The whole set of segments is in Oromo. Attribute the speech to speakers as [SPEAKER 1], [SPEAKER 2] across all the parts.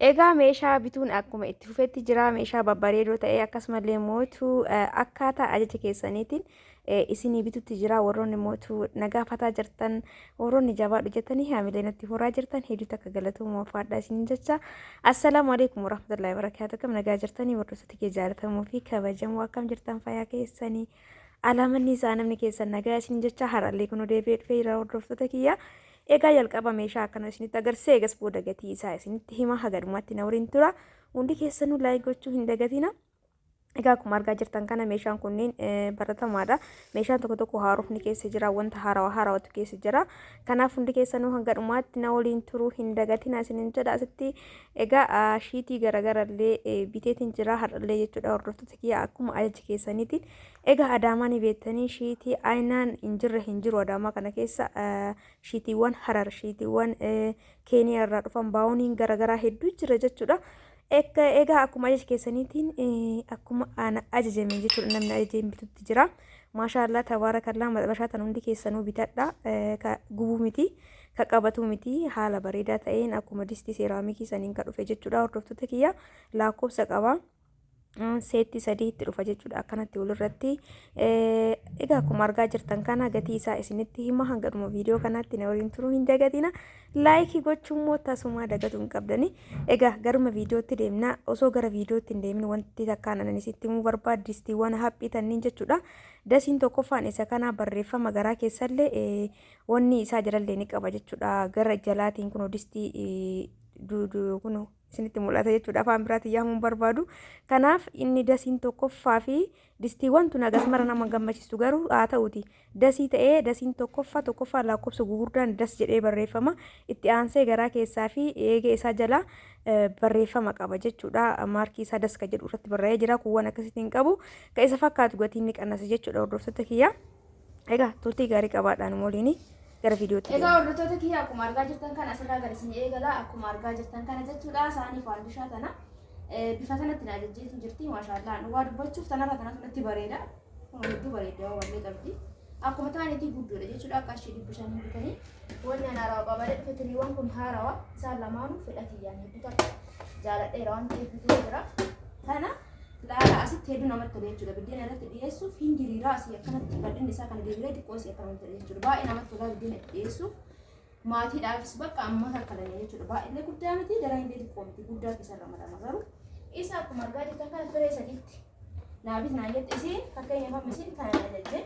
[SPEAKER 1] Egaa meeshaa bituun akkuma itti fufetti jira. Meeshaa babbareedoo ta'e akkasumallee mootu akkaataa ajaja keessaniitiin isinii bitutti jira. Warroonni mootu nagaafataa jirtan, warroonni jabaadhu jettanii haamilee natti horaa jirtan hedduu takka galatooma ulfaadha isiniin jecha. Assalaamu alaikum warahmatullahi wabarakaatuh. Akkam nagaa jirtanii hordoftoota kee jaallatamoo fi kabajamoo akkam jirtan fayyaa keessanii? Alaamanni isaa namni keessan nagaa isiniin jecha har'allee kunuu deebi'ee dhufee jira hordoftoota kiyya. Egaa jalqaba meeshaa akkana isinitti agarsiisee eegas booda gatii isaa isinitti hima haga dhumaatti na waliin tura. Hundi keessanuu like gochuu hin dagatina. Egaa akkuma argaa jirtan kana meeshaan kunniin baratamaadha. Meeshaan tokko tokko haarofni keessa jira, wanta haarawa haarawatu keessa jira. Kanaaf hundi keessanuu hanga dhumaatti na waliin turuu hin dagatina isinin jedha. Asitti egaa shiitii garagarallee biteetiin jira har'allee jechuudha hordoftoota kiyya akkuma ajaja keessaniitiin. Egaa Adaamaa ni beektanii shiitii aynaan hin jirre hin jiru Adaamaa kana keessa shiitiiwwan Harar, shiitiiwwan Keeniyaa irraa dhufan baawoniin garaagaraa hedduu jira jechuudha. Egaa akkuma ajaja keessaniitiin akkuma ana ajajame jechuudha namni ajajeen bitutti jira. Maashaallah tabaarakallaa maxabashaa tan hundi keessanuu bitadha. Ka gubuu miti ka qabatuu miti haala bareedaa ta'een akkuma distii seeraamikii saniin ka dhufe jechuudha hordoftoota kiyya lakkoofsa qaba. Seetti sadiitti dhufa jechuudha akkanatti walirratti. Egaa akkuma argaa jirtan kana gatii isaa isinitti hima hanga dhuma viidiyoo kanaatti na waliin turuu hin dagatina. Laayikii gochuu immoo tasumaa dagatuu hin qabdani. Egaa garuma viidiyootti deemna. Osoo gara viidiyootti hin deemin wanti takkaan anan isitti himuu barbaadu distiiwwan haphii tanniin jechuudha. Dasiin tokkoffaan isa kana barreeffama garaa keessallee wanni isaa jalallee ni qaba jechuudha. Gara jalaatiin kunoo distii kunoo isinitti mul'ata jechuudha afaan biraatiin yaamuun barbaadu. Kanaaf inni dasiin tokkoffaa fi distiiwwan tun hagas mara nama gammachiistu garuu haa ta'uti. Dasii ta'ee dasiin tokkoffaa tokkoffaa lakkoofsa gugurdaan das jedhee barreeffama. Itti aansee garaa keessaa fi eegee isaa jala barreeffama qaba jechuudha. Maarkii isaa das ka jedhu irratti barraa'ee jira. Kuuwwan akkasitti hin qabu. Ka isa fakkaatu gatiin ni qannasa jechuudha hordoftoota kiyya. Egaa turtii gaarii qabaadhaan waliin gara viidiyootti
[SPEAKER 2] Egaa
[SPEAKER 1] deemna.
[SPEAKER 2] Hordoftoota kiyya, akkuma argaa jirtan kana asirraa gara isin eegala. Akkuma argaa jirtan kana jechuudha saanii faandishaa tana bifa kanatti na ajajjeetu jirti. Maashaallah, dhugaa dubbachuuf tanarra tanatu natti bareeda. Kun hedduu bareedda waan wallee qabdi. Akkuma taaniitii guddoodha jechuudha qarshii 500 bitanii. Wanni ani haarawaa qabadee dhufe tiriiwwan kun haarawa isaan lamaanuu fedha kiyyaan hedduu takka jaaladheera waan ta'eef bituu jira.
[SPEAKER 1] Kana laala asitti hedduu namatti tola jechuudha. Biddeena irratti dhiyeessuuf hin diriiraa asii akkanatti bal'inni isaa kana diriiree xiqqoo asii akkana tola jechuudha. Baay'ee namatti tola biddeena itti dhiyeessuuf. Maatiidhaafis bakka amma kakkalame jechuudha. Baay'ee guddaa miti daran illee xiqqoo miti guddaa keessa ramadama garuu.
[SPEAKER 2] Isa akkuma argaa jirtan kana firee sadiitti
[SPEAKER 1] naa biti naan jette isiin fakkeenyaaf amma isiin kana na ajajje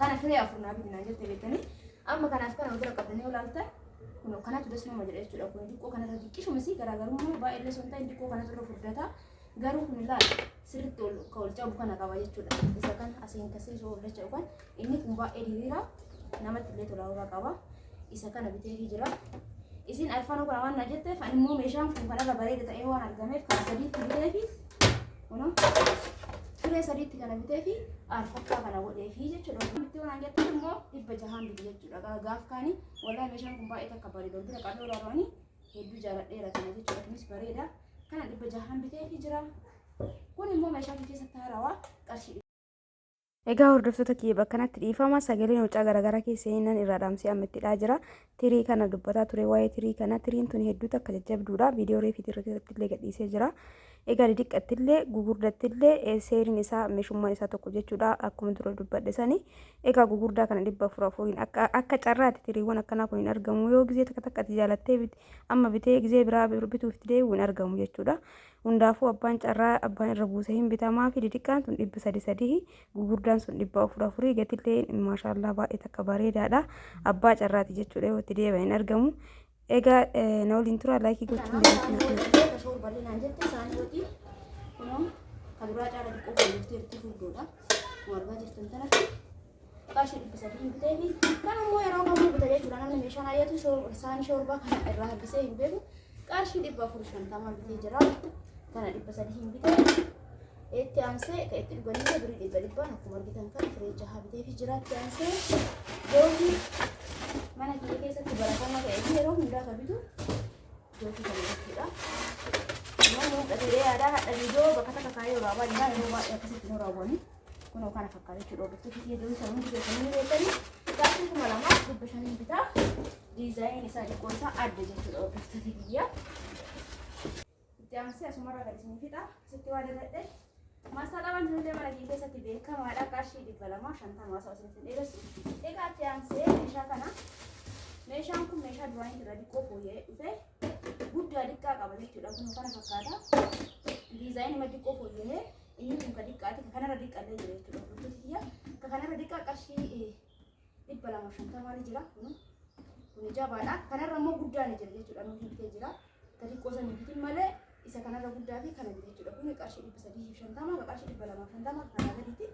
[SPEAKER 1] kana firee afur naa biti naan jette beektanii amma kanaaf kana wal bira qabdanii yoo ilaaltan kun kanatu das nama jedha jechuudha. Kun xiqqoo kanarra xiqqishuma isii garaagarummaa baay'ee illee osoo hin ta'in xiqqoo kanatu irra furdata. Garuu kun ilaala sirriitti ol ka ol cabu kana qaba jechuudha. Isa kan asiin kasee osoo ol dacha'u kan inni kun baay'ee diriiraa namatti illee tolaa horaa qaba. Isa kana biteefii jira. Isin alfanuu kana waan na jetteef ani immoo meeshaan kun kanarra bareeda ta'ee waan argameef kana sadiitti biteefi kunoo firee sadiitti kana biteefi arfaffaa kana godheefi jechuudha. Bittee waan jettan immoo 600n bite jechuudha. Gaaf kaani wallahi meeshaan kun baay'ee takka bareeda. Bira qabee olaanooni hedduu jaaladheera kana jechuudha. Kunis bareeda. Kana 600n biteefi jira. Kun immoo meeshaa keessatti haarawaa qarshii Egaa hordoftoota kiyya bakka kanatti dhiifama sagaleen wucaa garaagaraa keessa seenan irraa dhaamsee amma itti hidhaa jira. Tirii kana dubbataa ture waa'ee tirii kana tiriin tun hedduu takka jajjabduudha. Viidiyoo reefiitii irratti illee gadhiisee jira. Egaa didiqqatti illee gugurdatti illee seeriin isaa meeshummaan isaa tokko jechuudha akkuma dura dubbadhe sani. Egaa gugurdaa kana 400 afuriin akka akka carraatti tiriiwwan akkanaa kun hin argamu yoo gizee takka takka ati jaalattee amma bitee gizee biraa bituuf itti deebi'u hin argamu jechuudha. Hundaafuu abbaan carraa abbaan irra buuse hin bitamaa fi didiqqaan tun 300 sadihi gugurdaan sun 400 afurii gatillee maashaallah baay'ee takka bareedaadha. Abbaa carraati jechuudha yoo itti deebi'an hin argamu. Egaa na waliin turaa laayikii gochuun
[SPEAKER 2] Kanaaf
[SPEAKER 1] dagatinaa.
[SPEAKER 2] isaanii waliin shoorballee naan jette isaanii waliin kunoo kan duraa caala xiqqoo fooyyofteerti furdoodha. Akkuma argaa jirtan kanatti qarshii 300 biteefi kan immoo yeroo kamuu bita jechuudha. Namni meeshaan ayyatu saanii shoorbaa kana irraa hambisee hin beeku. Qarshii 450 bitee jira. Kana 300 bitee itti aansee kan itti dhuganillee birii dhibba dhibbaan akkuma argitan kana firee jaha biteefi jira. Itti aansee jookii mana kiyya keessatti baratamaa ta'ee fi yeroo hundaa kan bitu jookii kana jechuudha. Nama mul'atee yaada hadha viidiyoo bakka takka kaayee waraabaa jira yeroo baay'ee akkasitti nu raawwani. Kunoo kana fakkaata jechuudha hordoftoota kiyya jookii sana hundi keessanii ni beektanii. Qarshii 2500 bitaa. Diizaayiniin isaa xiqqoo isaa adda jechuudha hordoftoota kiyya. Itti aansee asumarraa gad isinii fixa. Sitti waa dagadhe. Maastaxabaan tunillee mana kiyya keessatti beekamaadha. Qarshii 250 osoo isinitti hin dheeressu. Egaa itti aansee meeshaa kana meeshaan kun meeshaa duraanii irra diqqoo fooyya'ee dhufe guddaa diqqaa qaba jechuudha. Kun kana fakkaata. Diizaayinii diqqoo fooyya'ee inni kun ka diqqaati. Ka kanarra diqqallee jira jechuudha. Hordoftoota kiyya. Ka kanarra diqqaa qarshii 250 ni jira. Kun kun jabaadha. Kanarra immoo guddaa ni jira jechuudha. Nuuf bitee jira. Ka xiqqoo san hin bitin malee isa kanarra guddaa fi kana bite jechuudha. Kun qarshii 350, ka qarshii 250 kanaa gaditti.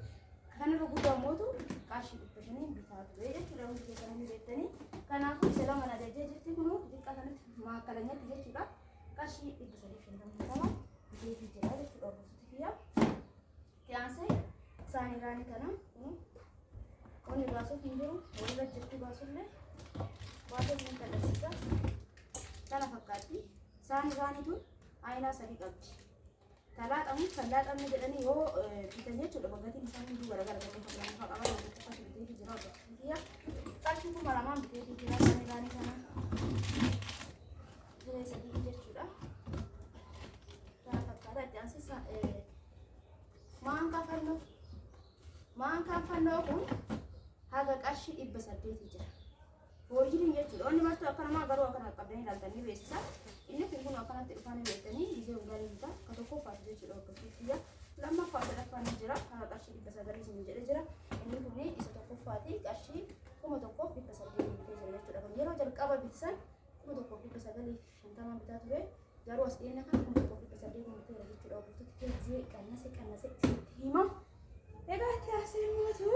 [SPEAKER 2] Kanarra guddaa mootu qarshii 500 bitaa ture jechuudha. Hundi keessan ni beektanii. Kanaafuu isa lama na ajajjee jirti kun xiqqaa kanatti maakkalanyatti jechuudha. Qarshii 350 biteefii jira jechuudha hordoftoota kiyya. Itti aansee saanii raanii kana kun wanni baasuuf hin jiru walirra jirti baasullee baasuuf ni agarsiisa. Kana fakkaatti. Saanii raanii tun ayinaa sadii qabdi. Talaaxamu kan laaxamne jedhanii yoo bitan jechuudha gatiin isaan hunduu garagara tokko tokko lama qaba tokko tokko biteefi jira hordoftoota kiyya. Qarshii 2000 biteefi jira saanii raanii kana. Siree sadii jechuudha. Kana fakkaata itti aansee maankaa fannoo. Maankaan fannoo kun haga qarshii 800 jira. Hojiin jechuudha. Wanni martuu akkanamaa garuu akkana qabdanii ilaaltanii beeksisa. Inni kun kun akkanatti dhufanii beektanii gisee hundaa ni bita. Ka tokkoffaati jechuudha hordoftoota kiyya. Lammaffaa sadaffaan ni jira. Haga qarshii 900 isin jedhe jira. Inni kun isa tokkoffaati qarshii 1800 bitee jira jechuudha. Kan yeroo jalqaba bitisan 1950 bitaa ture. Garuu as dhiyeenya kana 1800 biteera jechuudha. Hordoftoota kiyya gisee qannase qannase isinitti hima. Egaa itti aansee mootu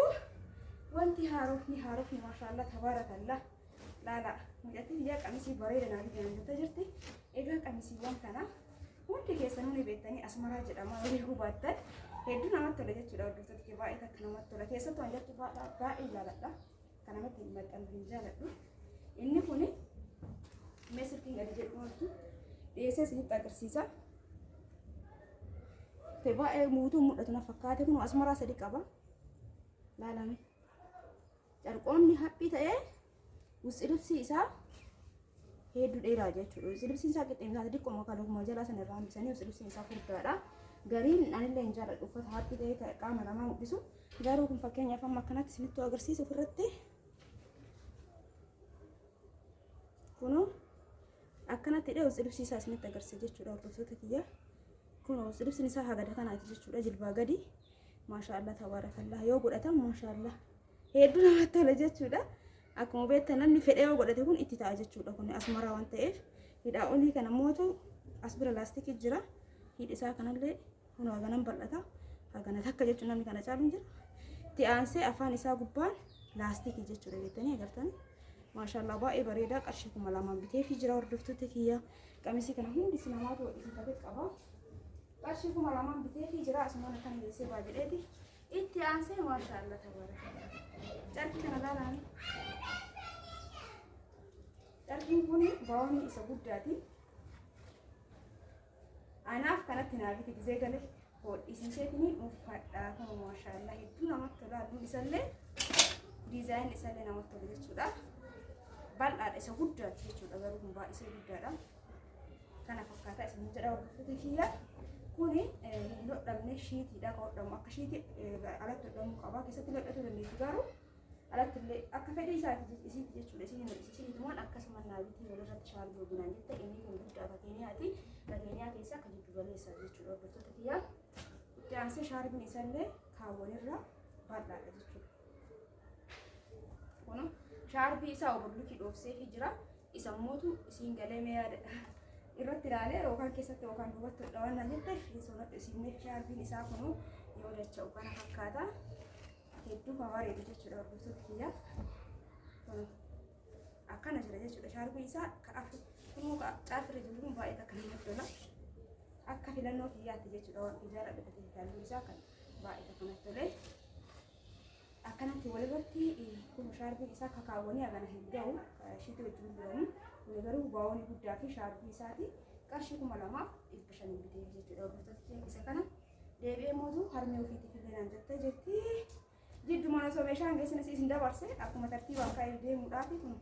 [SPEAKER 2] wanti haarofni haarofni maashaallah tabaarakallah laala mucattiin biyyaa qamisii bareeda naa bitee jettee jirti. Egaa qamisiiwwan kana hundi keessanuu ni beektanii asmaraa jedhama yoo beekuu baattan hedduu namatti tola jechuudha hordoftoota kiyya baay'ee takka namatti tola keessattuu an jettu baay'ee jaaladha. Kan namatti hin maxxanu hin jaaladhu. Inni kuni mee silkiin gadi jedhu maaltu dhiyeessee isinitti agarsiisa. Te baay'ee guutuu mul'atu na fakkaate kun asmaraa sadi qaba. Laalame. Carqoonni haphii ta'ee wusxilibsii isaa hedduu dheeraa jechuudha. Wusxilibsiin isaa qixxeen isaa xiqqoo kaluma jalaa sana irraa hambisanii wusxilibsiin isaa furdaadha. Gariin anillee hin jaalladhu uffata haphii ta'ee qaama namaa mul'isu. Garuu kun fakkeenyaaf amma akkanatti isinitti agarsiisu ofirratti. Kunoo akkanatti hidhee wusxilibsii isaa isinitti agarsiisa jechuudha hordoftoota kiyya. Kunoo wusxilibsiin isaa hagada kanaati jechuudha jilbaa gadi. Maashaallah tabaarakallah yoo godhatan maashaallah hedduu namatti tola jechuudha. Akkuma beektan namni fedhee yoo godhate kun itti ta'a jechuudha kun asmaraa waan ta'eef hidhaa olii kana mootu as bira laastikii jira. Hidhi isaa kanallee kun haganan bal'ata hagana takka jechuun namni kana caalu hin jiru. Itti aansee afaan isaa gubbaan laastikii jechuudha jettanii agartanii. Maashaallah baay'ee bareedaa qarshii 2000 biteefii jira hordoftoota kiyya. Qamisii kana hundi si namaatu hodhisiifate qaba. Qarshii 2000 biteefii jira asumaan akkana geessee baa jedheeti. Itti aansee maashaallah tabaarakallah. Carqii kana laalaani. Carqiin kun baawonii isa guddaati. Anaaf kanatti naa biti gizee gale hodhisiiseetiniin uffadha. Kun maashaallah hedduu namatti tola. Halluun isallee diizaayin isallee namatti tola jechuudha. Bal'aadha isa guddaati jechuudha garuu kun baay'isee guddaadha. Kana fakkaataa isin jedha hordoftoota kiyya. Kuni hin hodhamne shiitiidha kan hodhamu akka shiitii alatti hodhamuu qaba keessatti hodhachuu dandeessu garuu alatti illee akka fedhii isaati isiiti jechuudha isiin hin hodhisiisiniitumaan akkasuma naa bitii walirratti shaarbii hojinaan jette inni kun guddaa ka Keeniyaati ka Keeniyaa keessaa ka jiddu galeessa jechuudha hordoftoota kiyya. Itti aansee shaarbiin isallee kaawwanirra bal'aadha jechuudha. Kun shaarbii isaa obollikii dhoofseefii jira. Isa mootu isiin galee mee yaada irratti ilaalee yookaan keessatti yookaan duubatti hodhawan naan jette hin isiin shaarbiin isaa kunuu yoo dacha'u kana fakkaata. Hedduu kan bareedu jechuudha hordoftoota kiyya. Akkana jira jechuudha shaarbiin isaa ka afur kunuu ka caafirra jiru kun baay'ee takka namatti tola. Akka filannoo kiyyaatti jechuudha waan jaalladhu halluu isaa kan baay'ee takka natti tole. Akkanatti walirratti kun shaarbiin isaa kakaawwanii hagana hin ga'u shiitii wajjin gurguramu. Kun garuu baawonii guddaa fi shaarbii isaati qarshii 2500 bitee jechuudha hordoftoota kiyya isa kana. Deebi'ee mootu harmee ofiitiif illee naan jettee jirti. Jiddumaan osoo meeshaan geessine isin dabarse akkuma tartiibaan ka'ee deemuudhaaf kun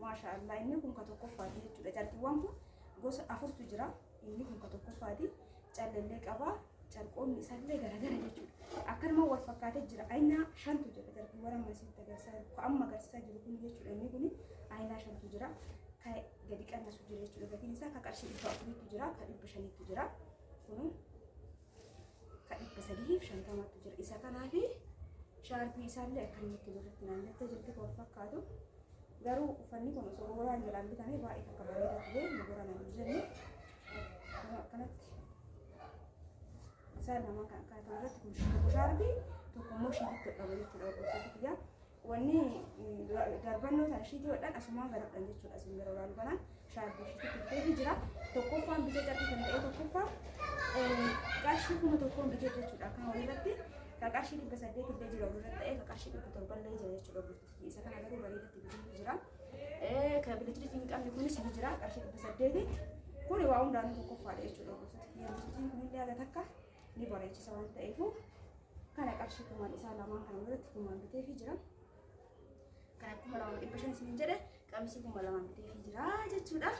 [SPEAKER 2] maasha Allah inni kun ka tokkoffaati jechuudha. Carqiiwwan kun gosa afurtu jira.
[SPEAKER 1] Inni kun ka tokkoffaati. Calleellee qaba. Carqoonni isaallee garagara jechuudha. Akkanuma wal fakkaatee jira. Aynaa shantu jira. Darbiiwwan amma isinitti agarsiisaa jiru. Ka amma agarsiisaa jiru kun jechuudha. Inni kun aynaa shantu jira. Ka gadi qannasu jira jechuudha. Gatiin isaa ka qarshii 400tu jira. Ka 500tu jira. Kun ka 350tu jira. Isa kanaa fi shaarbii isaallee akkanumatti irratti naannattee jirti wal fakkaatu. Garuu uffanni kun osoo gogoraan jalaan bitame baay'ee takka bareeda ture. Gogoraan hin jenne. Akkanatti isaan lamaan kan akkana ta'u irratti kun tokko shaarbii tokko immoo shiititti hodhama jechuudha hordoftoota kiyya. Wanni darbannoo sana shiitii hodhan asumaan gara hodhan jechuudha isin gara olaanu kanaan shaarbii shiititti biteefi jira. Tokkoffaan bitee carqii kan ta'e tokkoffaa qarshii 1000n bitee jechuudha akkana walirratti ka qarshii 800 illee jira walirratti ta'ee ka qarshii 700 illee jira jechuudha hordoftoota isa kana garuu bareedatti biteefi jira. Kan bilicilici hin qabne kunis ni jira qarshii 800. Kuni waa hundaanuu tokkoffaadha jechuudha hordoftoota kiyya. Biliciliciin kunillee haga takka ni bareechisa waan ta'eefu kana qarshii kumaan isaa lamaan kana walitti kumaan biteefii jira. Kana 2500 isiniin jedhe qamisii 2000 biteefii jira jechuudha.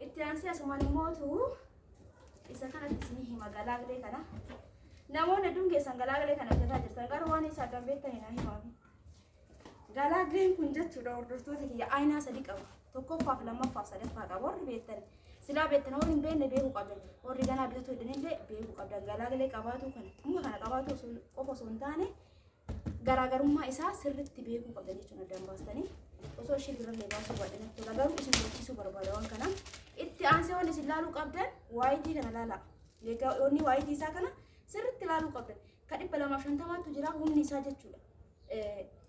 [SPEAKER 1] Itti aansee asumaan immootu isa kanatti isinii hima galaaglee kana. Namoonni hedduun keessan galaaglee kana bitataa jirtan garuu waan isaa addaan beektanii naa himaami. Galaagleen kun jechuudha hordoftoota kiyya aynaa sadi qaba. Tokkoffaaf lammaffaaf sadaffaa qaba warri beektan. Silaa beektan warri hin beekne beekuu qabdan. Warri ganaa bitatu heddanillee beekuu qabdan. Galaaglee qabaatu kana dhuma kana qabaatu osoo qofa osoo hin taane garaagarummaa isaa sirriitti beekuu qabdan jechuun addaan baastanii osoo ishee birallee baasuu baadhe natti tola garuu isin hubachiisuu barbaada waan kana. Itti aansee wanni isin laaluu qabdan waayitii kana laalaa. Egaa wanni waayitii isaa kana sirriitti laaluu qabdan. Ka 250tu jira humni isaa jechuudha.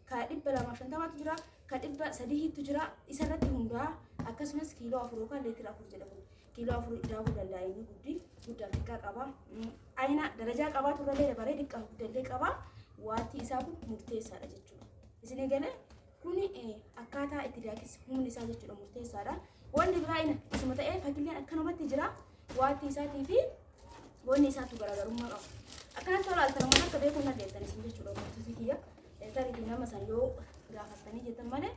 [SPEAKER 1] Ka 250tu jira, ka 300tu jira, isa irratti hundaa'a. Akkasumas kiiloo 4 yookaan leetira 4 jedhamu. Kiiloo 4 daakuu danda'a inni guddi guddaa xiqqaa qaba. Ayina darajaa qabaatu irrallee dabaree xiqqaa guddallee qaba. Waattii isaa kun murteessaadha jechuudha. Isinii galee kuni akkaataa itti daakis humni isaa jechuudha murteessaadha. Wanni biraa ina isuma ta'ee fakkiileen akkanumatti jira. Waattii isaatii fi wanni isaatu garaagarummaa qaba. Akkanatti tola altan waan akka beekuu hin dandeettan isin jechuudha hordoftoota kiyya. Tariitii nama san yoo gaafattanii jettan malee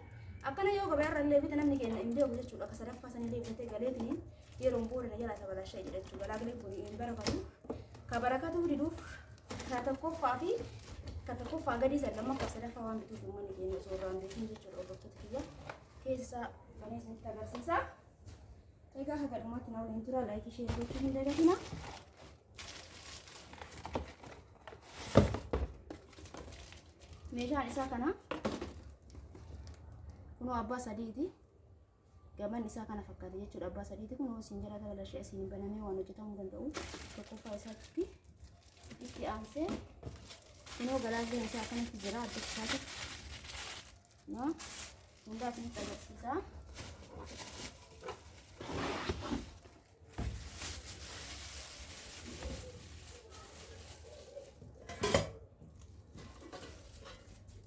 [SPEAKER 1] akkana yoo gabaa irra illee bita namni keenya hin beeku jechuudha. Akka sadaffaa san illee bitatee galeetiin yeroon booda na jalaa tabalaashee jedha jechuudha. Galaagalee kun hin barakatu. Ka barakatuu diduuf ka tokkoffaa fi ka tokkoffaa gadii san lammaffaa sadaffaa waan bituuf uummanni keenya osoo irraa hin beekin jechuudha hordoftoota kiyya. Keessa banee isinitti agarsiisa. Egaa haga dhumaatti na waliin tura laayikii ishee gochuu hin dagatina. Meeshaan isaa kana kunoo abbaa sadiiti. Gaban isaa kana fakkaata jechuudha abbaa sadiiti kunoo isin jala tabalashee isin banamee waan hojjetamuu danda'u tokkoffaa isaatti itti aansee kunoo galaagleen isaa akkanatti jira adda isaatti. No? Hundaa isinitti agarsiisa.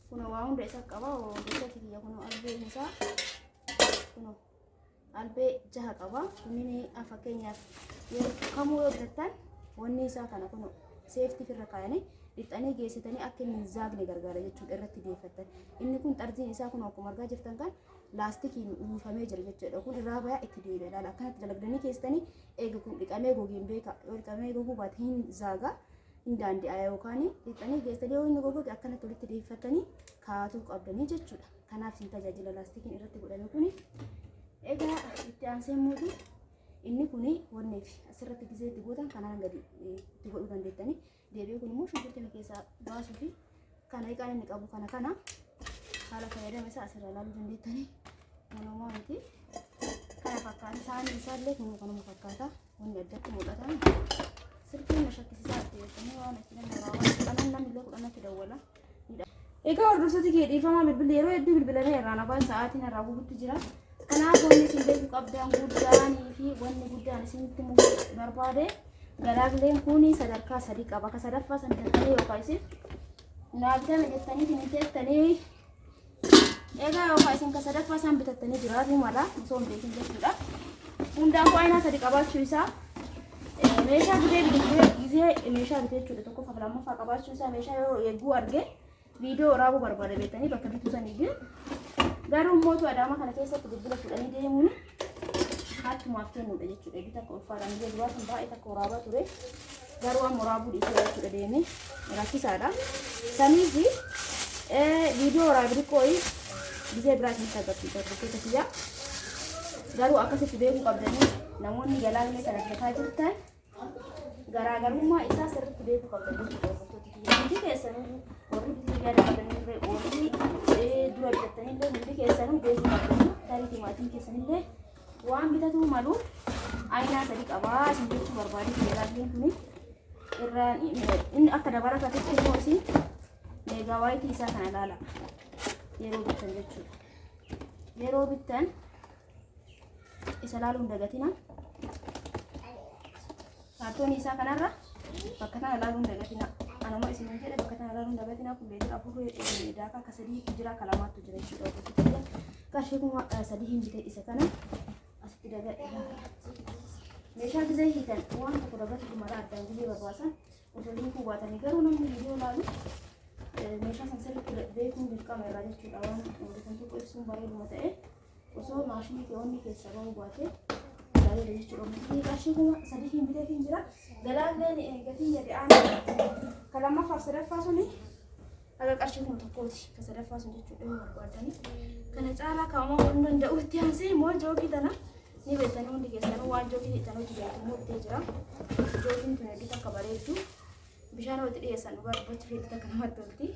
[SPEAKER 1] Kunoo waa hunda isa qaba. Hordoftoota kiyya kunoo albeen isaa kunoo albee jaha qaba. Kunniin fakkeenyaaf yeroo kamuu yoo bitattan wanni isaa kana kunoo seeftii irra kaayanii dhixxanii geessitanii akka inni hin zaagne gargaara jechuudha irratti deeffattan. Inni kun xarziin isaa kun akkuma argaa jirtan kan laastikiin uwwifamee jira jechuudha. Kun irraa bayaa itti deebi'a laala. Akkanatti dalagdanii keessanii eega kun dhiqamee gogeen beeka. Yoo dhiqamee goguu baate hin zaaga hin daandi'a yookaan dhixxanii geessitanii yoo inni gogoge akkanatti walitti deeffattanii kaatuu qabdanii jechuudha. Kanaaf isin tajaajila laastikiin irratti godhame kuni. Egaa itti aansee mootu inni kuni wanneef asirratti gizee itti gootan kanaan gadi itti godhuu dandeettanii. Deebi'ee kun immoo shunkurtii keessaa baasuu fi kana hiikaan inni qabu kana kana haala fayyadama isaa asirraa ilaaluu dandeettanii wanumaa miti. Kana fakkaata saanii isaallee kun kanuma fakkaata wanni addatti mul'ata. Silkiin na shakkisiisaa itti jettanii waan itti namni waan kudhanan namni illee kudhanatti dawwala. Egaa hordoftoota kee dhiifamaa bilbilli yeroo hedduu bilbilamee irraa nabaan sa'aatiin irraa gubutti jira. Kanaaf wanni isin beekuu qabdan guddaanii fi wanni guddaan isinitti himuu barbaade galaagleen kun sadarkaa sadii qaba. Ka sadaffaa san bitattanii yookaan isin naa bitame jettanii hin teettanii egaa yookaan isin ka sadaffaa san bitattanii jiraatu mala osoo hin beekin jechuudha. Hundaafuu aynaa sadi qabaachuu isaa meeshaa bitee bitee gisee meeshaa bitee jechuudha tokkoffaa fi lammaffaa qabaachuu isaa meeshaa yoo eeguu arge viidiyoo waraabuu barbaada beektanii bakka bituu sanii garuu mootu Adaamaa kana keessatti bilbila fuudhanii deemuun
[SPEAKER 2] Harkumaaf kennuudha jechuudha. Hedduu takka ulfaadha. Biyya duraa sun baay'ee takka waraabaa ture. Garuu amma waraabuu dhiisee jechuudha deeme. Rakkisaadha. Saniif viidiyoo waraabii xiqqoo gisee biraa isinitti agarsiisa hordoftoota kiyya. Garuu akkasitti beekuu qabdanii namoonni galaallee kana bitataa jirtan garaagarummaa isaa sirriitti beekuu qabdan jechuudha hordoftoota kiyya. Hundi keessanuu warri bituu yaada qabanillee warri dura bitattanillee hundi keessanuu beekuu qabdanii tarii timaatiin keessanillee waan bitatuu maluuf aynaa sadi qabaa isin jechuu barbaade galaalleen kuni irraa inni akka dabalataatti immoo isin meegaawaayitii isaa kana ilaala yeroo bittan jechuudha. Yeroo bittan isa ilaaluu hin dagatina. Kaartoonii isaa kanarra bakka tana ilaaluu hin dagatina. Anuma isin jedhe bakka tana ilaaluu hin dagatina. Kun leetira afur daakaa akka sadiitu jira akka lamaattu jira jechuudha. Qarshii 3000 hin bitee isa kana asitti dagadhe. Meeshaa gizee hiikan waan tokko dagatu mara addaan gizee barbaasan osoo hiikuu baatanii garuu namni viidiyoo ilaalu meeshaa san sirriitti beekuun dirqama irraa jechuudha. Waan bitan tokko ibsuun bareeduma ta'e osoo maashinii keewwanni keessa bahuu baate bareeda jechuudha. Gatii qarshii 3000 hin biteetiin jira. Galaalleen gatiin gadi aanaa kan lammaffaaf sadaffaa suni haga qarshii 1000ti. Kan sadaffaa sun jechuudha yoo barbaadani. Kana caalaa kaa'amuu hin danda'u. Itti aansee immoo jookii tana ni beektanii hundi keessanuu waan jookii tan hojii beektu immoo bitee jira. Jookiin tun hedduu takka bareeddu. Bishaan walitti dhiyeessan dhugaa dubbachuuf hedduu takka namatti tolti.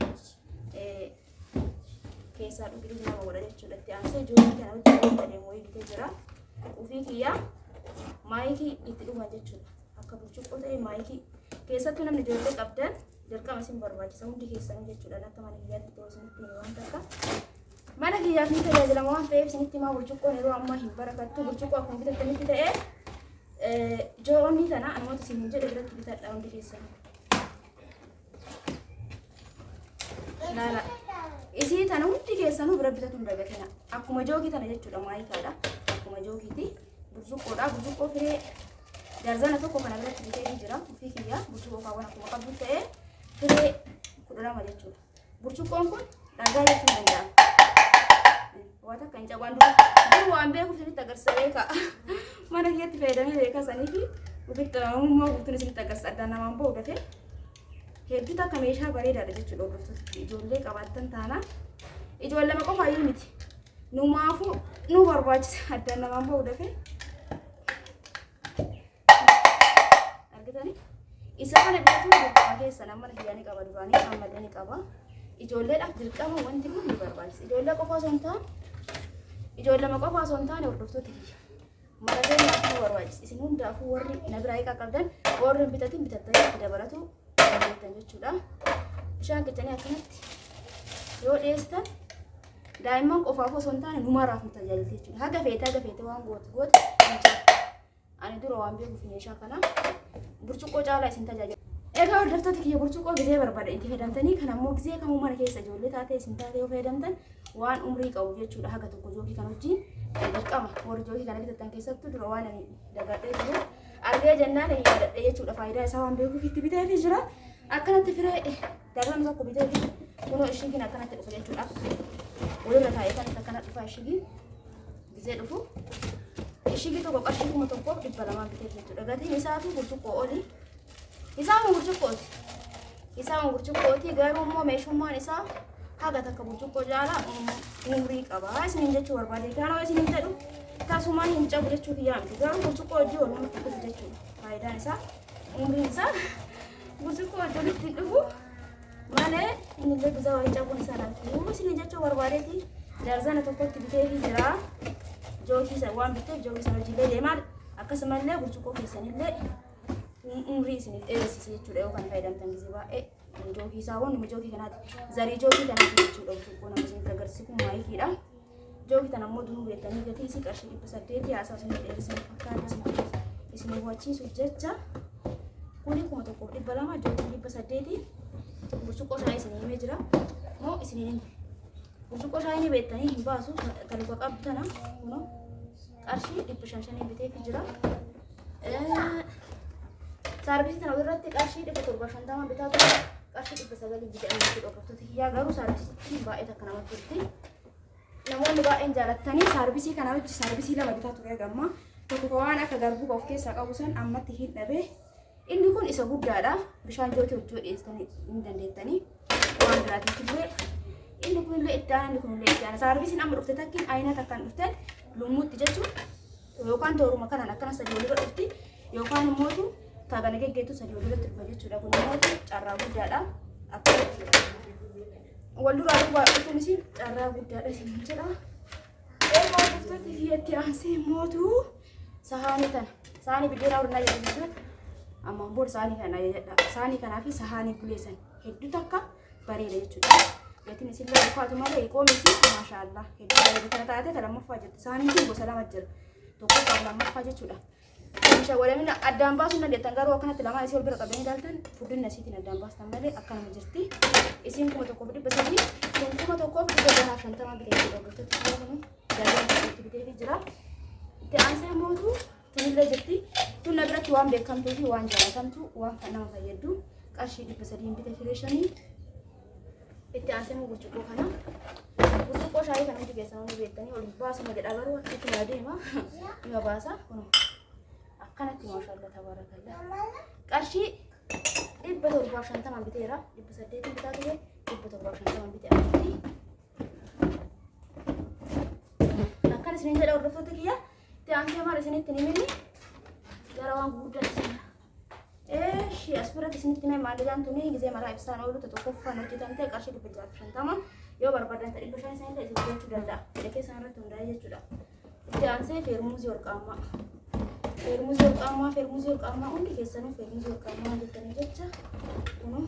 [SPEAKER 2] Keessaa dhugi dhugi nama godha jechuudha. Itti aansee jookii kana hojii deemu wayii bitee jira. Ufii kiyyaa maayikii itti dhugan jechuudha. Akka burcuqqoo ta'e maayikii keessattuu namni ijoollee qabdan dirqama isin barbaachisa hundi keessanuu jechuudha. Akka mana kiyyaatti ta'u isinitti himi waan takka. Mana kiyyaaf ni tajaajilama waan ta'eef isinitti himaa burcuqqoon yeroo ammaa hin barakattu. Burcuqqoo akkuma bitattanitti ta'e joonni tana anumatu isin hin jedhe biratti bitadha hundi keessanuu. Laala. Isii tana hundi keessanuu bira bitatu hin dagatina. Akkuma jookii tana jechuudha maayikaadha. Akkuma jookiiti. Burcuqqoodha. Burcuqqoo firee darzana tokko kana biratti bitee jira. Ofii kiyya burcuqqoo kaawwan akkuma qabdu ta'ee firee 12 jechuudha. Burcuqqoon kun dhagaa jechuun danda'ama. Waa takka hin cabaan dura. Dur waan beekuuf isinitti agarsiisa beeka. Mana kiyyatti fayyadamee beeka saniifi ofitti amanamummaa guutuun isinitti agarsiisa. Addaan namaan ba'u dafee. Hedduu takka meeshaa bareedaadha jechuudha hordoftoota. Ijoollee qabaattan taanaan ijoollema qofaayyuu miti. Numaafuu nu barbaachisa addaan namaan ba'u dafee. Argitanii? Isa kana bitatuun dirqama keessan amma kiyyaa ni qaba duraanii ammallee ni qaba. Ijoolleedhaaf dirqama wanti kun ni barbaachisa. Ijoollee qofa osoo hin taane ijoollema qofa osoo hin taane hordoftoota kiyya. Maratee nyaata nu barbaachisa. Isin hundaafuu warri na biraa hiikaa qabdan warri hin bitatin bitattanii itti dabalatu dandeettan jechuudha. Bishaan qicanii akkanatti yoo dhiyeessitan daa'imman qofaaf osoo hin taane numaraaf nu tajaajilti jechuudha. Haga feete haga feete waan gootu goote hin caalu. Ani dura waan beekuuf meeshaa kana burcuqqoo caalaa isin tajaajila. Egaa hordoftoota kiyya burcuqqoo gizee barbaada itti fayyadamtanii kan ammoo gizee kamuu mana keessa ijoollee taatee isin taatee yoo fayyadamtan waan umrii qabu jechuudha haga tokko jookii kan wajjin dirqama warri jookii kana bitattan keessattuu dura waan ani dagadhee jiru argee jennaan yaadadhe jechuudha faayidaa isaa waan beekuuf itti biteefii jira akkanatti firee darban tokko biteefi kunoo ishiigiin akkanatti dhufa jechuudha walirra taa'ee kanatti akkana dhufa ishiigiin gizee dhufu ishigii tokko qarshii 1200 biteef jechuudha. Gatiin isaatu burcuqqoo oli. Isaama burcuqqooti. Isaama burcuqqooti garuu immoo meeshummaan isaa haga takka burcuqqoo caalaa umrii qaba. Isiniin jechuu barbaade. Kanoo isiniin jedhu tasumaa hin cabu jechuu kiyyaa miti. Garuu burcuqqoo hojii walumatti dhufu jechuudha. Faayidaan isaa umriin isaa burcuqqoo hojii walitti hin dhufu. Malee innillee gizaa wayii cabuun isaa laatu. Isiniin jechuu barbaadeeti darzana tokkotti biteefii jira. Jookii san waan biteef jookii san hojiilee deemaa akkasumallee burcuqqoo keessanillee umrii isiniif dheeressisa jechuudha yoo kan fayyadamtan gizee baay'ee. Jookii isaa wannuma jookii kanaati. Zarii jookii kanaati jechuudha burcuqqoo nama isinitti agarsiisu kun maayikiidha. Jookii tana immoo duruu beektanii gatii isii qarshii 800 haasaa isinitti dheeressan fakkaata isin hubachiisuuf jecha. Kuni 1200 jookii 800 burcuqqoo shaayii isin himee jira moo isin hin himne? Burcuqqoo shaayii ni beektanii hin baasu taluka qabdu tana kunoo qarshii 500 biteefi jira. Saarbisii tana irratti qarshii 750 bitaa ture qarshii 900 bitee jechuudha hordoftoota kiyyaa garuu saarbisiin baay'ee takka namatti tolti. Namoonni baay'een jaalattanii saarbisii kana hojii saarbisii lama bitaa ture gamma Tokko ka waan akka garbuu ka of keessaa qabu san ammatti hin dhabe. Inni kun isa guddaadha. Bishaan jootii hojjoo dhiyeessitanii hin dandeettanii. Waan biraatiif illee inni kun illee itti aana inni kun illee itti aana. Saarvisiin amma dhufte takkiin ayina takkaan dhufte lummuutti jechuun yookaan tooruma kanaan akkana sadii walirra dhufti yookaan immootu taagana geggeettu sadii walirratti dhufa jechuudha. Kun immootu carraa guddaadha. Akka wal duraa duubaa dhufuunis carraa guddaadha isin jedha. Egaa hordoftoota kiyyatti aansee mootu sahaanii tana. Sahaanii biddeenaa warra jedhamu sun ammaan booda sahaanii kana ajajadha. Sahaanii kanaa fi sahaanii buleessan hedduu takka bareeda jechuudha. Gatiin isin illee kaatu malee qoomisi maashaallah hedduu bareeda kana taate ta lammaffaa jirti. Sahaniin kun gosa lama jira. Tokkoffaa lammaffaa jechuudha. Meeshaa walamina addaan baasuu hin dandeettan garuu akkanatti lamaan isii wal bira qabdanii ilaaltan furdinna isiitiin addaan baastan malee akkanuma jirti. Isiin 1300 kun 1650 bitee jechuudha hordoftoota kiyya kun gargar itti biteefii jira. Itti aansee mootu tunillee jirti. Tun na biratti waan beekamtuu fi waan jaalatamtu waan nama fayyaddu qarshii 300 bite firee shanii. Itti aansee immoo burcuqqoo kana. Burcuqqoo shaayii kana hundi keessan hundi beektanii ol baasuma jedha garuu itti na deema. Ima baasa kun akkanatti maashaallah tabaarakalla. Qarshii 750 biteera. 800 bitaa ture 750 bite ammatti. Akkana isiniin jedha hordoftoota kiyya. Itti aansee maal isinitti himini gara waan gurguddaa isin Eeshi as biratti isinitti himee maallaqaan tuni gizee maraa ibsaan oolu ta tokkoffaan hojjetamte qarshii 650 yoo barbaadan ta 500 isinillee isin gochuu danda'a. Fedha keessan irratti hundaa'ee jechuudha. Itti aansee feermuuzii warqaammaa. Feermuuzii warqaammaa, feermuuzii warqaammaa hundi keessanuu feermuuzii warqaammaa jettanii jecha kunoo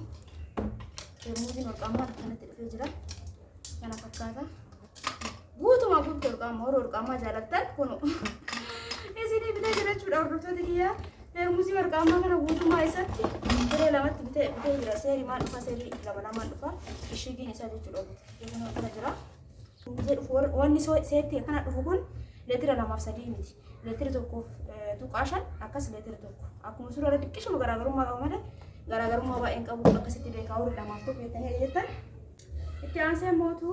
[SPEAKER 2] feermuuziin warqaammaa akkanatti dhufee jira. Kana fakkaata. Guutumaa guutuu warqaammaa warra warqaammaa jaalattan kunoo isinii bitee jira jechuudha hordoftoota kiyyaa. Feermuuzii warqaammaa kana guutummaa isatti firee lamatti bitee bitee jira. Seerii maal dhufa? Seerii lama lamaan dhufa. Ishigiin isaa jechuudha. Kunoo kana jira. Gisee dhufu wanni seetti akkana dhufu kun leetira lamaaf sadii miti. Leetira tokkoof tuqaa shan akkas leetira tokko. Akkuma suuraa irra xiqqishuma garaagarummaa qaba malee garaagarummaa baay'een qabu akkasitti beekaa warri lamaaf tokko jettanii jettan. Itti aansee mootu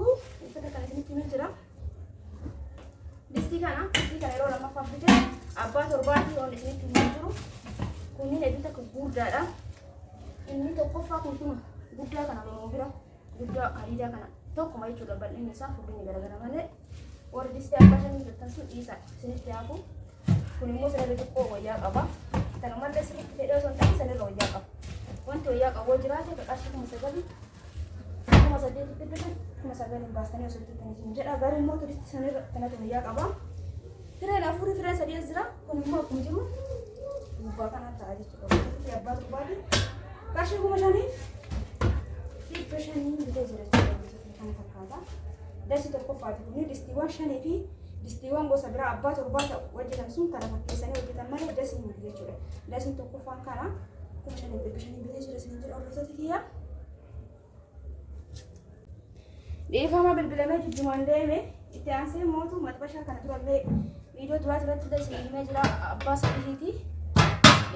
[SPEAKER 2] uffata kana isinitti himee jira. Distii kana distii kana yeroo lammaffaaf bite abbaa torbaatii waan isinitti himee jiru. Kunniin hedduu takka gurguddaadha. Inni tokkoffaa kun kun guddaa kana loloo bira guddaa hadiidaa kana tokkuma jechuudha bal'inni isaa furdinni garagara malee warri distii abbaa shanii bitattan sun dhiisa isinitti hafu. Kun immoo sanirra xiqqoo wayyaa qaba. Kanumallee sirriitti fedhee osoo hin ta'in sanirra wayyaa qaba. Wanti wayyaa qabu yoo jiraate ka qarshii 9,000 8,000tti bitan 9,000 baastanii osoo bitattanii isin jedha. Garuu immoo turistii sanirra kanatu wayyaa qaba. Fireen afurii fireen sadii as jira. Kun immoo akkuma jiru gubbaa kanaan ta'a jechuudha. Abbaa torbaati. Qarshii 5500 bitee jira jechuudha. Kana fakkaata. Dasi tokkoffaati kun distiiwwan shanii fi distiiwwan gosa biraa abbaa torbaa ta'u hojjetan sun kana fakkeessanii hojjetan malee dasii miti jechuudha. Dasiin tokkoffaan kana 5500 bitee jira isin jedha hordoftoota kiyya. Dhiifama bilbilamee jijjimaan deeme itti aansee mootu maxbashaa kana durallee viidiyoo duraa irratti illee isin himee jira abbaa sadiiti.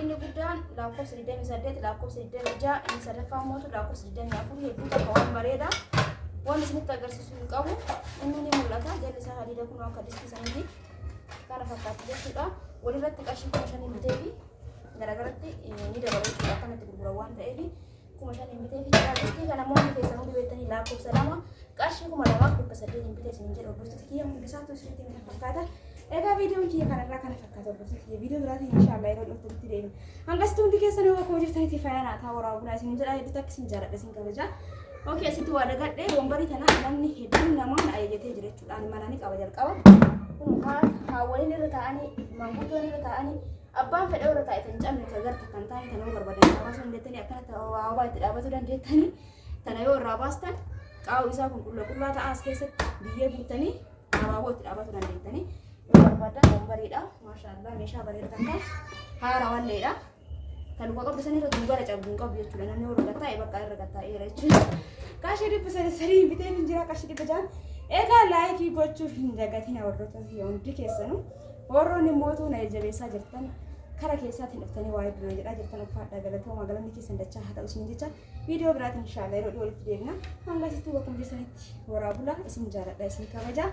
[SPEAKER 2] Inni guddaan lakkoofsa 28 lakkoofsa 26 inni sadaffaan mootu lakkoofsa 24 hedduu takka waan bareeda. Waan isinitti agarsiisu hin qabu. Inni ni mul'ata jalli isaa hadiida kun akka distii saniiti. Kana fakkaatti jechuudha. Walirratti qarshii 5000 bitee fi garagaratti ni dabala jechuudha akkanatti gurguran waan ta'eef. 5000 bitee fi jira. Distii kana immoo hundi keessan hundi beektanii lakkoofsa lama qarshii 2800 bitee isin jedhu hordoftoota kiyya hundi isaatu isinitti hime fakkaata. Egaa viidiyoon kiyya kanarraa kana fakkaata hordoftoota kiyya viidiyoo biraatiin inshaallah yeroo dhiyootti walitti deebina. Hangasitti hundi keessan yoo bakka jirtanitti fayyaa naa ta'a waraabulaa isin jedha hedduu takka isin jaaladha isin kabaja. Okey asitti waa dagadhee wambarii tana namni hedduun namaan ajajatee jira jechuudha. Ani mana ni qaba jalqaba. Kun haawwaliin irra taa'anii maanguddoon irra taa'anii Abbaan fedhe irra taa'e tan cabne ka garta kan taane tana yoo barbaadan irraa baasuu dandeettanii akkanatti hawaabaa itti dhaabatuu dandeettanii tana yoo irraa baastan qaawwi isaa kun qulla qullaa ta'a as keessatti biyyee guuttanii hawaaboo itti dhaabatuu dandeettanii yoo barbaadan wambariidha maashaallah meeshaa bareeda takka haara walleedha kan luka qabdu san irra dungara cabdu hin qabu jechuudha namni yoo irra gattaa'e bakka irra gattaa'eera jechuudha qarshii 303 bitee hin jira qarshii 600 egaa laayikii gochuu hin dagatina hordoftoota hundi keessanuu Warroonni mootuu na jajjabeessaa jirtan kara keessaatiin dhuftanii waa hedduu na jedhaa jirtan ulfaadhaa galatoomaa galanni keessan dachaa haa ta'u isin jecha viidiyoo biraatiin inshaallah yeroo dhiyoo walitti deebina hanga asittuu bakkuma jirtanitti horaa bulaa isin jaaladha isin kabaja.